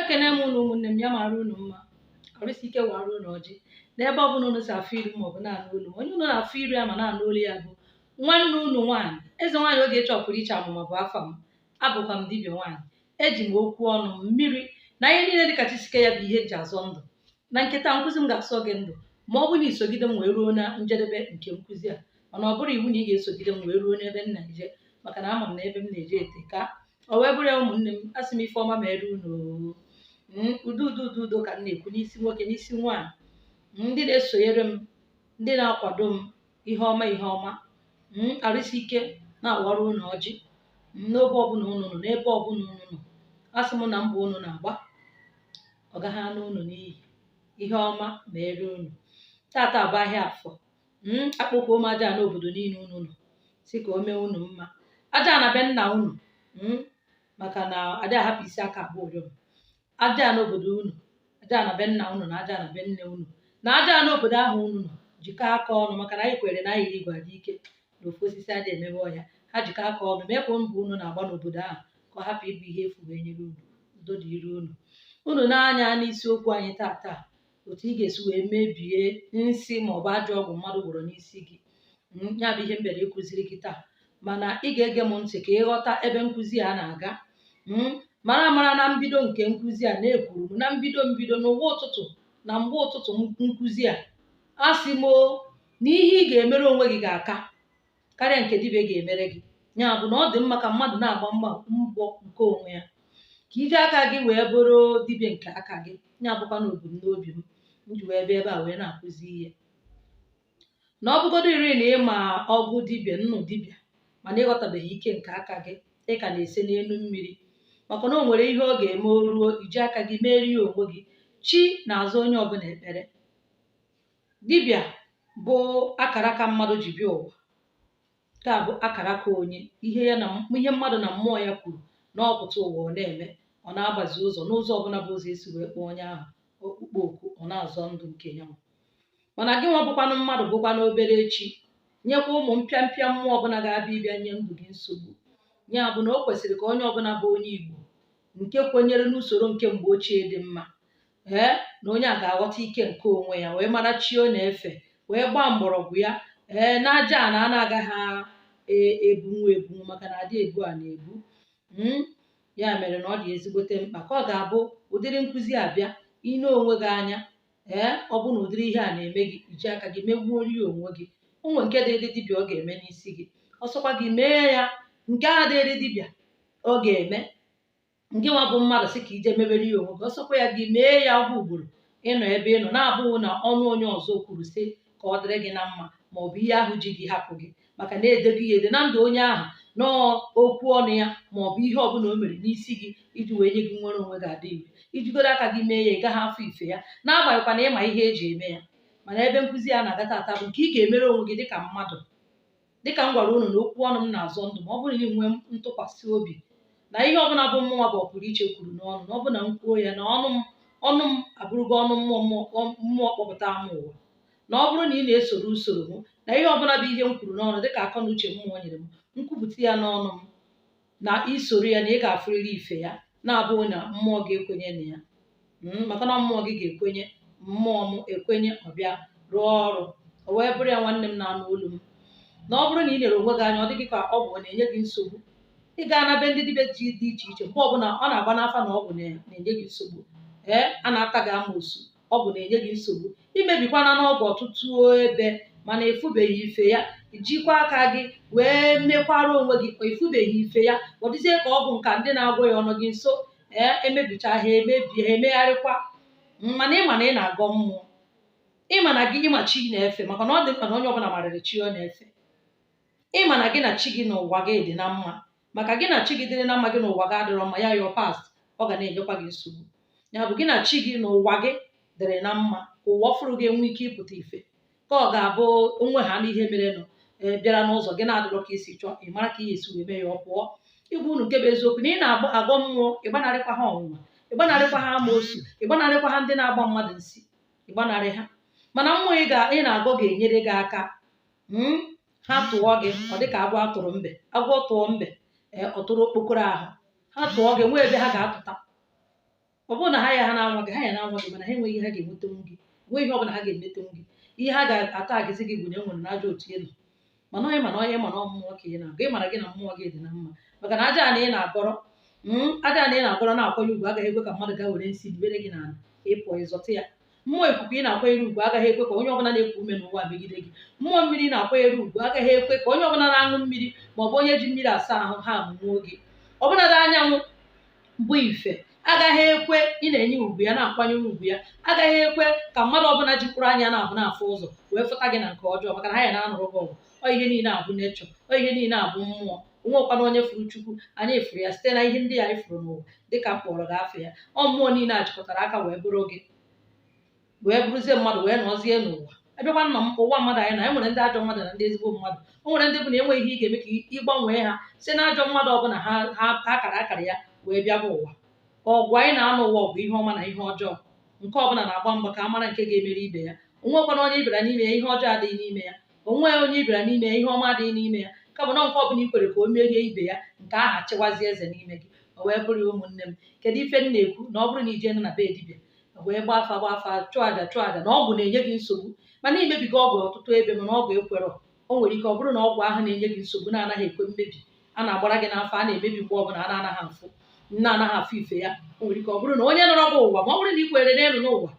Ekene m unu ụmụnne m, ya mara unu mma, arụsị ike wara unu ọjị n'ebe ọ bụla unu si afụ iru maọbụ na-anụ olu m. Onye unu na-afụ iru ya ma na-anụ olu ya bụ nwanne unu nwaanyị, eze nwaanyị Ogechi Ọpụrụiche Amụma bụ afa m. Abụkwa m dibịa nwaanyị. Eji m okwu ọnụ m, mmiri na ihe niile dịka Chisike ya bụ ihe eji azọ ndụ. Na nkịta nkụzi m ga-asọ gị ndụ ma ọ bụrụ na isogide m wee ruo na njedebe nke nkụzi a, mana ọ bụrụ iwu na ị ga-esogide m wee ruo n'ebe m na-eje, maka na ama m na ebe m na-eje ete ka ọ wee bụrụ ya. Ụmụnne m, asị m ife ọma mere unu. Udo udo udo udo ka m na-ekwu n'isi nwoke, n'isi nwaanyị, ndị na-esonyere m, ndị na-akwado m. Ihe ọma, ihe ọma, arụsị ike na-awara unu ọjị n'oge ọbụla unu nọ, n'ebe ọbụla unu nọ. Asị m na mbọ unu na-agba, ọ gaghị anụ unu n'iyi. Ihe ọma mere unu. Tata bụ ahịa afọ. Akpọkwuo m aja n'obodo niile unu nọ, si ka o mee unu mma. Aja na be nna unu, maka na adị ahapụ isi aka abụọ ụrịọm. Aja n'obodo unu, aja na be nna unu, na aja na be nne unu, na aja n'obodo ahụ unu nọ, jikọọ aka ọnụ, maka na anyị kwere na anyị igwe adị ike na ofu osisi adị emebe ọhịa. Ha jikọọ aka ọnụ mee ka mbọ unu na-agba n'obodo ahụ ka ọ hapụ ịbụ ihe efu wee nyere unu. Udo dịrị unu. Unu na-anya n'isiokwu anyị tata, otu ị ga-esi wee mebie nsị maọbụ ajọ ọgwụ mmadụ gwọrọ n'isi gị. Ya bụ ihe m bịara ịkụziri gị taa, mana ị ga-ege m ntị ka ịghọta ebe nkụzi a na-aga. Mara amara na mbido nke nkụzi a na-ekwuru m na mbido mbido n'ụwa ụtụtụ, na mgbe ụtụtụ nkụzi a, asị m na ihe ị ga-emere onwe gị ga-aka karịa nke dibịa ga-emere gị. Ya bụ na ọ dị mma ka mmadụ na-agba mbọ nke onwe ya, ka iji aka gị wee bụrụ dibịa nke aka gị. Ya bụkwa na ebumnobi m m ji wee bịa ebe a wee na-akụzi ihe, na ọ bụgodo iri na ịma ọgwụ dibịa nnụ dibịa, mana ịghọtabeghị ike nke aka gị, ị ka na-ese n'elu mmiri, maka na o nwere ihe ọ ga-eme o ruo iji aka gị merie onwe gị. Chi na-azụ onye ọbụla ekpere. Dibịa bụ akara aka mmadụ ji bịa ụwa. Nke a bụ akara aka onye, ihe ya na ihe mmadụ na mmụọ ya kwuru na ọ pụta ụwa, ọ na-eme, ọ na-agbazi ụzọ n'ụzọ ọbụla bụ ụzọ esi wee kpọọ onye ahụ okpukpe oku, ọ na-azọ ndụ nke ya. Mana gị nwa bụkwanụ mmadụ, bụkwa n'obere echi nyekwa ụmụ mpịampịa mmụọ ọbụla ga-abịa ịbịa nye ndụ gị nsogbu. Ya bụ na o kwesịrị ka onye ọbụla bụ onye Igbo nke kwenyere n'usoro nke mgbe ochie dị mma, ee, na onye a ga-aghọta ike nke onwe ya, wee mara chi ọ na-efe, wee gbaa mgbọrọgwụ ya, ee, n'aja a na a na-agaghị ebunwu ebunwu, maka na adị ebu a na-ebu. Ya mere na ọ dị ezigbote mkpa ka ọ ga-abụ ụdịrị nkụzi a bịa ine onwe gị anya. Ee, ọ bụ na ụdịrị ihe a na-eme gị, iji aka gị megbuo ya onwe gị. Onwe nke dịrị dibịa ọ ga-eme n'isi gị, ọsọkwa gị mee ya. Nke a dịrị dibịa ọ ga-eme, nke nwa bụ mmadụ sị ka ije mebere ya onwe gị, ọsọkwa ya gị mee ya ọgwụ ugboro ịnọ ebe ị nọ, na-abụghị na ọnụ onye ọzọ kwuru sị ka ọ dịrị gị na mma, ma ọ bụ ihe ahụ ji gị hapụ gị, maka na edego ya ede na ndụ onye ahụ nọọ okwu ọnụ ya, ma ọ bụ ihe ọbụla o mere n'isi gị iji wee nye gị nwere onwe gị adị ire. Ijigoro aka gị mee ya, ị gaghị afụ ife ya, n'agbanyeghịkwa na ịma ihe eji eme ya. Mana ebe nkụzi a na-aga tata bụ nke ị ga-emere onwe gị dịka mmadụ. Dịka m gwara unu na okwu ọnụ m na-azọ ndụ, ma ọ bụrụ na ị nwee ntụkwasị obi na ihe ọbụla bụ mmụọ bụ ọpụrụ iche kwuru n'ọnụ, na ọ bụ na m kwuo ya na ọnụ m, ọnụ m abụrụgo ọnụ mmụọ, mmụọ mmụọ kpọpụta m ụwa, na ọ bụrụ na ị na-esoro usoro m na ihe ọbụla bụ ihe m kwuru n'ọnụ dịka akọ na uche mmụọ nyere m nkwupụta ya n'ọnụ m, na isoro ya, na ị ga-afụrịrị ife ya, na-abụghị na mmụọ ga-ekwenye na ya, maka na mmụọ gị ga-ekwenye, mmụọ m ekwenye, ọ bịa rụọ ọrụ. O wee bụrụ ya, nwanne m na-anụ olu m, na ọ bụrụ na ị nyere onwe gị anya, ọ dịghị ka ọgwụ ọ na-enye gị nsogbu, ị gaa na be ndị dibịa ji dị iche iche, mgbe ọbụla ọ na-agba n'afa na ọgwụ na-enye gị nsogbu, ee, a na-ata gị amoosu, ọgwụ na-enye gị nsogbu, imebikwana n'ọgwụ ọtụtụ ebe, mana efubeghị ife ya, jikwa aka gị wee mekwara onwe gị, efubeghị ife ya, ọ dịzie ka ọgwụ nka ndị na-agwọ ya ọnụ gị nso, ee, emebicha ha, emebie ha, emegharịkwa. Mana ịma na ị na-agọ mmụọ, ịma na gị ịma chi na-efe, maka na ọ dị mkpa na onye ọbụla marịrị chi ọ na-efe. Ịma na gị na chi gị n'ụwa gị dị na mma, maka gị na chi gị dịrị na mma, gị n'ụwa gị adịrọ mma ya, your past ọ ga na-enyekwa gị nsogbu. Ya bụ gị na chi gị n'ụwa gị dịrị na mma, ka ụwa ọfụrụ ga-enwe ike ịpụta ife, ka ọ ga-abụ onwe ha n'ihe merenụ bịara n'ụzọ gị na-adịrọ ka isi chọọ, ị mara ka ị esi wee mee ya ọ pụọ. Igwa unu nke bụ eziokwu na ị na-agọ mmụọ, ịgbanarịkwa ha ọnwụnwa, ịgbanarịkwa ha amoosu, ịgbanarịkwa ha ndị na-agba mmadụ nsị, ịgbanarị ha, mana mmụọ ị na-agọ ga-enyere gị aka. Ha tụọ gị, ọ dịka agwọ atụrụ mbe, agwọ tụọ mbe, ọ tụrụ okpokoro ahụ. Ha tụọ gị, nwee ebe ha ga-atụta. Ọ bụrụ na ha ya ha na-anwa gị, ha ya na-anwa gị, mana ha enweghị ihe ha ga-enwetenwu gị, enweghị ihe ọbụla ha ga-emetenwu gị. Ihe ha ga-ata agịzi gị bụ na e nwere na ajọ otu ị nọ. Mana onye mana onye mana mmụọ ka ị na-agụ, ị mara gị na mmụọ gị dị na mma, maka na aja na ị na-agọrọ, aja na ị na-agọrọ na-akwanye ugwu agaghị ekwe ka mmadụ gaa were nsị dibere gị n'ala ka ị pụọ ịzọta ya. Mmụọ ikuku ị na-akwanyere ugwu agaghị ekwe ka onye ọbụla na-eku ume n'ụwa megide gị. Mmụọ mmiri ị na-akwanyere ugwu agaghị ekwe ka onye ọbụla na-aṅụ mmiri ma ọ bụ onye ji mmiri asa ahụ ha amụmụọ gị. Ọbụnadị anyanwụ bụ ife agaghị ekwe ị na-enye ugwu ya, na-akwanyere ugwu ya, agaghị ekwe ka mmadụ ọbụla jikwuru anya na-ahụ na-afụ ụzọ wee fụta gị na nke ọjọọ, maka na ha ya na-anụrụ gị ọgụ. Ọ ihe niile abụ nechọ, ọ ihe niile abụ mmụọ. Onwekwana onye furu Chukwu, anyị fụrụ ya site na ihe ndị anyị fụrụ n'ụwa, dịka m kpọrọ gị afọ ya. Ọ mmụọ niile a jikọtara aka wee bụrụ gị, wee bụrụzie mmadụ, wee nọzie n'ụwa. Abịakwa nna m, ụwa mmadụ anyị na e nwere ndị ajọ mmadụ na ndị ezigbo mmadụ. O nwere ndị bụ na enweghị ihe ị ga-eme ka ị gbanwee ha site na ajọ mmadụ ọbụla ha ha akara akara ya wee bịaba ụwa. Ọgụ anyị na-anụ ụwa bụ ihe ọma na ihe ọjọọ, nke ọbụla na-agba mgba ka a mara nke ga-emeri ibe ya. Onwekwana onye ị bịara n'ime ya ihe ọjọọ adịghị n'ime ya, onwe onye ị bịara n'ime ya ihe ọma adịghị n'ime ya, kama na nke ọbụla i kwere ka o merie ibe ya, nke ahụ achịwazie eze n'ime gị. O wee bụrụ ya, ụmụnne m, kedu ife m na-ekwu? Na ọ bụrụ na ije na be dibịa wee gbaa afa, gbaa afa, chụọ aja, chụọ aja, na ọgwụ na-enye gị nsogbu, mana imebiga ọgwụ ọtụtụ ebe, mana ọgwụ ekwerọ, o nwere ike ọ bụrụ na ọgwụ ahụ na-enye gị nsogbu na-anaghị ekwe mmebi, a na-agbara gị n'afọ, a na-emebi mgbe ọbụla, a na-anaghị afụ, na-anaghị afụ ife ya. O nwere ike ọ bụrụ na onye nọrọ gị ụwa, ma ọ bụrụ na ị kwere n'elu n'ụwa,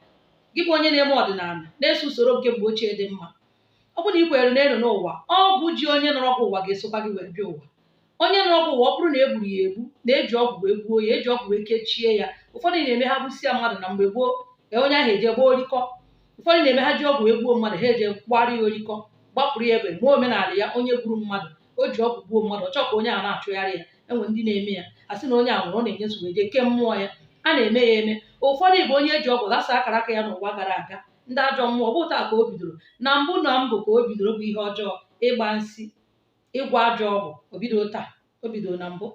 gị bụ onye na-eme ọdịnala na-eso usoro nke mgbe ochie dị mma, ọ bụrụ na ị kwere n'elu n'ụwa, ọgwụ ji onye nọrọ gị ụwa ga-esokwa gị wee bịa ụwa. Onye nọrọ gị ụwa, ọ bụrụ na e gburu ya egbu, na-eji ọgwụ wee gbuo ya, eji ọgwụ wee kechie ya. Ụfọdụ na-eme ha gbusịa mmadụ na mgbe gboo, onye ahụ eje gbaa orikọ. Ụfọdụ na-eme ha ji ọgwụ wee gbuo mmadụ, ha eje gbara ya orikọ, gbapụrụ ya ebe mee omenala ya. Onye gburu mmadụ, o ji ọgwụ gbuo mmadụ, ọ chọọ ka onye ahụ na-achụgharị ya. Enwe ndị na-eme ya, a sị na onye a nwụrụ, ọ na-enye nsogbu, eje kee mmụọ ya. A na-eme ya eme. Ụfọdụ bụ onye eji ọgwụ ghasa akara aka ya n'ụwa gara aga. Ndị ajọ mmụọ bụ taa ka o bidoro, na mbụ na mbụ ka o bidoro bụ ihe ọjọọ, ịgba nsị, ịgwọ ajọ ọgwụ. O bidoro taa, o bidoro na mbụ.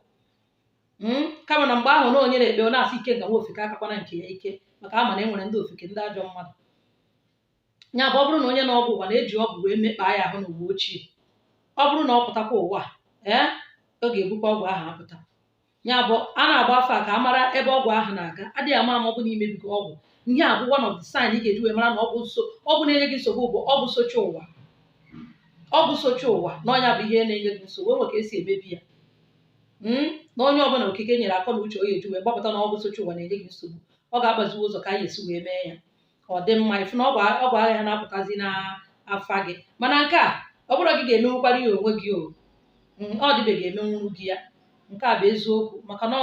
Kama na mgbe ahụ na onye na-ekpe ọ na-asị ike nga nwa ofeke akakwana nke ya ike, maka ama na e nwere ndị ofeke, ndị ajọ mmadụ. Ya bụ, ọ bụrụ na onye na-ọgwụ ụwa na-eji ọgwụ wee mekpaa ya ahụ n'ụwa ochie, ọ bụrụ na ọ pụtakwa ụwa, ee, ọ ga-ebukwa ọgwụ ahụ apụta. Ya bụ, a na-agba afa ka a mara ebe ọgwụ ahụ na-aga. Adịghị ama ama ọ bụ na imebigo ọgwụ. Ihe a bụ one of the sign ị ga-eji wee mara na ọgwụ so ọgwụ na-enye gị nsogbu bụ ọgwụ sochi ụwa. Ọgwụ sochi ụwa na ọnya bụ ihe na-enye gị nsogbu. Enwe ka esi emebi ya. Na onye ọbụla okike nyere akọ na uche o ga-eji wee gbapụta na ọgwụ sochi ụwa na-enye gị nsogbu, ọ ga-agbaziwa ụzọ ka a ga-esi wee mee ya ka ọ dị mma. Ịfụ na ọgwụ agha ha na-apụtazi n'afa gị. Mana nke a, ọ bụrụ gị ga-emenwukwara ya onwe gị, o ọ dịbe ga-emenwuru gị ya. Nke a bụ eziokwu, maka na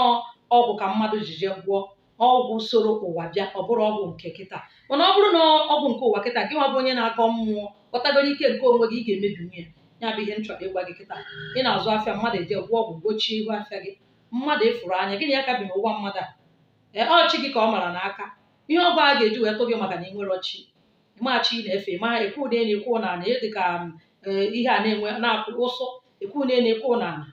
ọgwụ ka mmadụ ji jee gwụọ ọgwụ soro ụwa bịa, ọ bụrụ ọgwụ nke kịta. Mana ọ bụrụ na ọgwụ nke ụwa kịta, gị nwa bụ onye na-akọ mmụọ ghọtagoro ike nke onwe gị, ị ga-emebi ya. Ya bụ ihe m chọrọ ịgwa gị kịta. Ị na-azụ afịa, mmadụ eje gwụọ ọgwụ gbochie ihu afịa gị. Mmadụ ịfụrụ anya gịnị ya ka bi n'ụwa mmadụ a, ee, ọchị gị ka ọ mara n'aka. Ihe ọgwụ a ga-eji wee tụ gị maka na ị nwere ọchị, ịmachi ị na-efe, ma ekwu na elu, ekwu na ana, ịdị ka ihe a na-enwe na-akwụ ụsụ, ekwu na elu, ekwu na ana,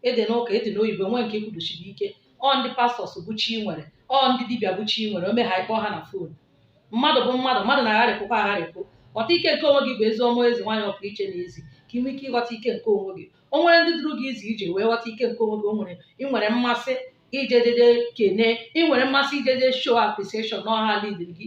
ịdị n'ụka, ịdị n'oyibo, nwee nke ekwudosiri ike. Ọ ndị pastors bụ chi nwere, ọ ndị dibịa bụ chi nwere, ome ha ịkpọ ha na phone. Mmadụ bụ mmadụ, mmadụ na-agharịpụkwa agharịpụ. Ghọta ike nke onwe gị bụ ezi ọma ezi nwaanyị ọpụrụ iche na ezi, ka ị nwee ike ịghọta ike nke onwe gị. O nwere ndị duru gị izi ije wee ghọta ike nke onwe gị. O nwere ị nwere mmasị ijedede kene, ị nwere mmasị ijeje show appreciation n'ọha lead gị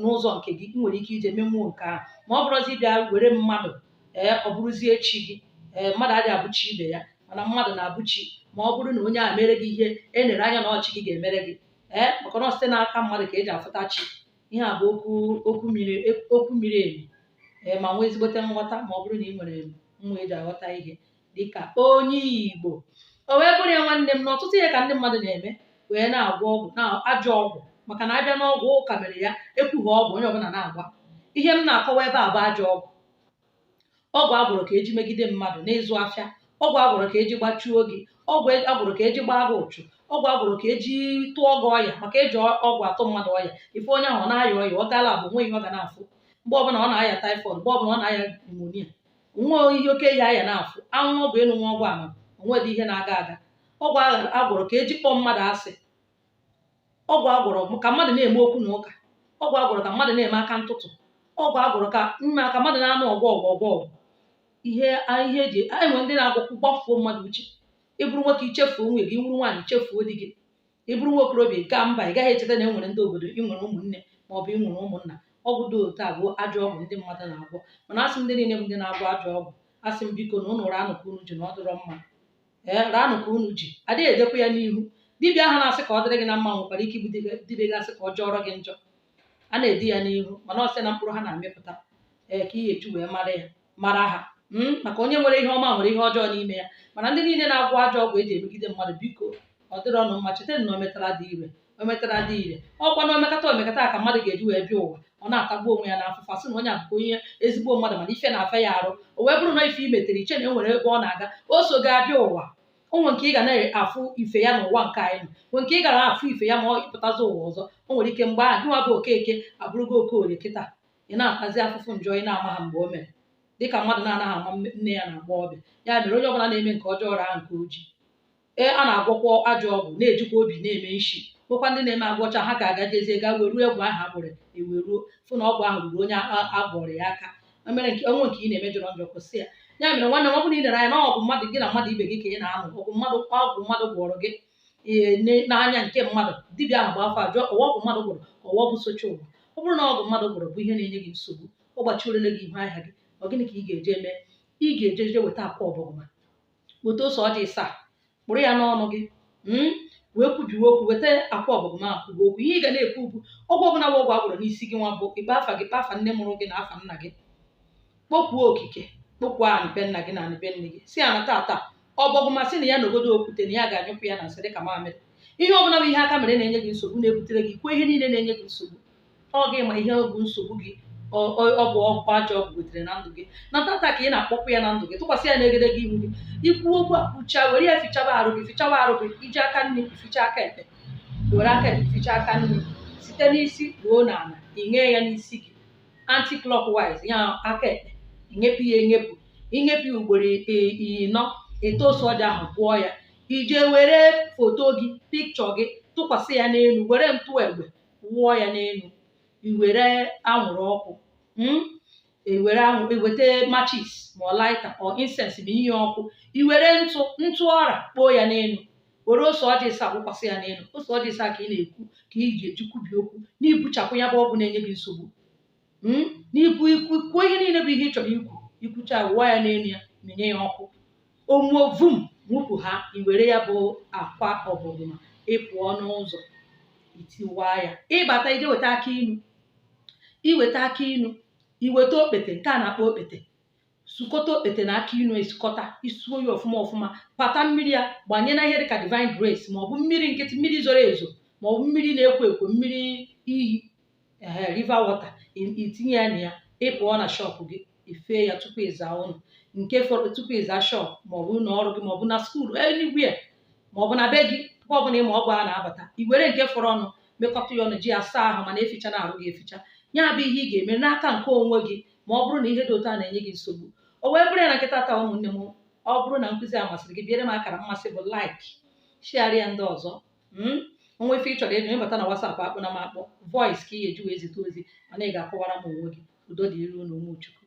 n'ụzọ nke gị. Ị nwere ike ije menwuo nke ahụ, ma ọ bụrụzi ịbịa were mmadụ, ee, ọ bụrụzie chi gị. Ee, mmadụ adịghị abụchi ibe ya, mana mmadụ na-abụ chi ma ọ bụrụ na onye a mere gị ihe e lere anya na ọchị gị ga-emere gị. Ee, maka na site n'aka mmadụ ka eji afụta chi. Ihe a bụ okwu miri emi, ee, ma nwee ezigbote nghọta, ma ọ bụrụ na ị nwere nwa eji aghọta ihe dịka onye Igbo. O wee bụrụ ya, nwanne m, na ọtụtụ ihe ka ndị mmadụ na-eme wee na-agwọ ọgwụ na ajọ ọgwụ, maka na abịa n'ọgwụ ụka mere ya ekwughị ọgwụ onye ọbụla na-agba. Ihe m na-akọwa ebe a bụ ajọ ọgwụ, ọgwụ agwụrụ ka eji megide mmadụ n'ịzụ afịa, ọgwụ agwụrụ ka eji gbachuo gị, ọgwụ agwụrụ ka eji gbaa gị ụchụ, ọgwụ agwụrụ ka eji tụọ gị ọya, maka eji ọgwụ atụ mmadụ ọya. Ife onye ahụ ọ na-aya ọya, ọ gaala bụ nwe ihe ọ ga na-afụ mgbe ọbụla ọ na-aya typhoid, mgbe ọbụla ọ na-aya pneumonia, nwe ihe oke ya aya na-afụ anwụ ọgwụ elu nwa ọgwụ ama onwe dị ihe na-aga aga. Ọgwụ agwụrụ ka eji kpọọ mmadụ asị, ọgwụ agwụrụ ka mmadụ na-eme okwu na ụka, ọgwụ agwụrụ ka mmadụ na-eme aka ntụtụ, ọgwụ agwụrụ ka mma ka mmadụ na-anụ ọgwụ ọgwụ ọgwụ ọgwụ. Ihe eji enwe ndị na-agwụkwụ gbafuo mmadụ uche. Ịbụrụ nwoke ichefuo nwunye gị, nwụrụ nwaanyị ichefuo di gị. Ị bụrụ nwa okorobịa, ị gaa mba, ị gaghị echeta na e nwere ndị obodo, ị nwere ụmụnne ma ọ bụ ị nwere ụmụnna. Ọgwụ dị otu a bụ ajọ ọgwụ ndị mmadụ na-agwọ. Mana asị m ndị niile bụ ndị na-agwọ ajọ ọgwụ, asị m biko na ụnụ raanụ ka unu ji, na ọ dịrọ mma. Ee, raanụ ka unu ji, adịghị edekwa ya n'ihu. Dibịa ahụ na-asị ka ọ dịrị gị na mma nwekwara ike ibu dibịa ga-asị ka ọ jọrọ gị njọ. A na-edi ya n'ihu, mana ọ sị na mkpụrụ ha na-amịpụta, ee, ka ị ga-eji wee mara ya, mara ha. Maka onye nwere ihe ọma nwere ihe ọjọọ n'ime ya. Mana ndị niile na-agwọ ajọ ọgwụ eji emegide mmadụ, biko, ọ dịrọ ọnụ mma. Cheta na o metara dị ire, o metara dị ire. Ọkwa na omekata omekata ka mmadụ ga-eji wee bịa ụwa, ọ na-atagbu onwe ya n'afụfụ, asị na onye abụkwa onye ezigbo mmadụ, mana ife na-afe ya arụ. O wee bụrụ na ife i metere, iche na e nwere ebe ọ na-aga, o so ga-abịa ụwa. O nwere nke ị ga na-afụ ife ya n'ụwa nke anyị nọ, nwere nke ị gara afụ ife ya ma ọ pụtazi ụwa ọzọ. O nwere ike mgbe ahụ gị nwa bụ Okeke abụrụgo Okorie kịta, ị na-atazi afụfụ njọ ị na-ama ha mgbe o mere, dịka mmadụ na-anaghị ama nne ya na agbọghọbịa. Ya mere onye ọbụla na-eme nke ọjọọ raa nke oji. Ee, a na-agwọkwa ajọ ọgwụ, na-ejikwa obi na-eme nshi. Nwekwa ndị na-eme agwọcha, ha ga-aga jezie gaa weruo egwu ahụ agbụrụ eweruo, fụ na ọgwụ ahụ ruru onye agwọrọ ya aka. O mere nke onwe nke ị na-eme jọrọ njọ, kwụsị ya. Ya mere nwanne m, ọ bụrụ na ị lere anya na ọgwụ mmadụ, gị na mmadụ ibe gị ka ị na-anụ ọgwụ mmadụ, ọgwụ mmadụ gwọrọ gị, ee, n'anya nke mmadụ, dibịa ahụ gba afọ ajụọ ọwa ọgwụ mmadụ gwọrọ ka ọwa ọgwụ socha ụwa. Ọ bụrụ na ọgwụ mmadụ gwọrọ bụ ihe na-enye gị nsogbu, ọ gbachiorele gị ihu ahịa gị, ọ gịnị ka ị ga-eje eme? Ị ga-eje weta akwa ọbọgwụ, weta ose ọjị ịsaa, kpụrụ ya n'ọnụ gị, wee kwubiwe okwu. Weta akwa ọbọgwụ ma kwubi okwu. Ihe ị ga na-ekwu bụ ọgwụ ọbụla bụ ọgwụ agwụrụ n'isi gị nwa bụ ikpe afa gị, kpe afa nne mụrụ gị na afa nna gị, kpọkwuo okike, kpọkwuo anị be nna gị na anị be nne gị, si ana tata ọbọgwụ masị na ya n'ogodo okwute na ya ga-anyụpụ ya na nsị dịka mamịrị. Ihe ọbụla bụ ihe aka mere na-enye gị nsogbu, na-ebutere gị, kwuo ihe niile na-enye gị nsogbu. Ọ gị ma ihe bụ nsogbu gị, ọ bụ ọgwụ ajọ ọgwụ wetere na ndụ gị na tata ka ị na-akpọkwa ya na ndụ gị, tụkwasị ya n'egede gị ihu gị. Ikwu okwu akwụcha, were ya fichaba arụ gị, fichaba arụ gị. Iji aka nri ficha aka ekpe, were aka ekpe ficha aka nri, site n'isi ruo n'ala, ị nye ya n'isi gị anti-clockwise, ya aka ekpe, ịnyepụ ya enyepụ, ịnyepụ ya ugboro ịnọ, eto ose ọjị ahụ gwụọ ya. Ije were foto gị, pikchọ gị, tụkwasị ya n'elu, were ntụ egbe wụọ ya n'elu, i were anwụrụ ọkụ, ewere anwụ, eweta matches ma ọ lighter ọ incense ma inye ọkụ, i were ntụ ntụ ọra kpoo ya n'elu, were ose ọjị ịsa wụkwasị ya n'elu. Ose ọjị ịsa ka ị na-ekwu ka ị ga-eji kwubi okwu n'ibuchapụ ya bụ ọgwụ na-enye gị nsogbu, n'ibu ikwu kwuo ihe niile bụ ihe ị chọrọ ikwu. Ikwucha, wụọ ya n'elu ya, menye ya ọkụ, omuo vum, nwupụ ha. I were ya bụ akwa ọbọgwụ, ị pụọ n'ụzọ, itiwa ya. Ịbata, ije weta aka inu, iweta aka inu, iweta okpete nke a na-akpọ okpete, sukọta okpete na aka inu, esukọta, isuo ya ọfụma ọfụma, pata mmiri ya gbanye na ihe dịka Divine Grace, maọbụ mmiri nkịtị, mmiri zoro ezo, maọbụ mmiri na-ekwo ekwo, mmiri iyi, ee, river water, itinye ya na ya. Ị pụọ na shop gị, ifee ya tupu ịza ụlọ nke fọrọ, tupu ịza shop maọbụ ụlọ ọrụ gị maọbụ na school, anywhere, maọbụ na be gị, ebe ọbụla ịma ọgwụ a na-abata. I were nke fọrọ ọnụ mekọta ya ọnụ, ji ya saa ahụ, mana eficha na arụ gị eficha. Ya bụ ihe ị ga-eme n'aka nke onwe gị ma ọ bụrụ na ihe dị otu a na-enye gị nsogbu. O wee bụrụ ya na nkịta taa, ụmụnne m, ọ bụrụ na nkụzi a masịrị gị, biere m akara mmasị bụ like, share ya ndị ọzọ. Onwe ife ị chọrọ ịjụ, ịbata na WhatsApp, akpụ na m akpọ voice ka ị ga-eji wee zite ozi, mana ị ga-akọwara m onwe gị. Udo dịrị unu, ụmụ Chukwu.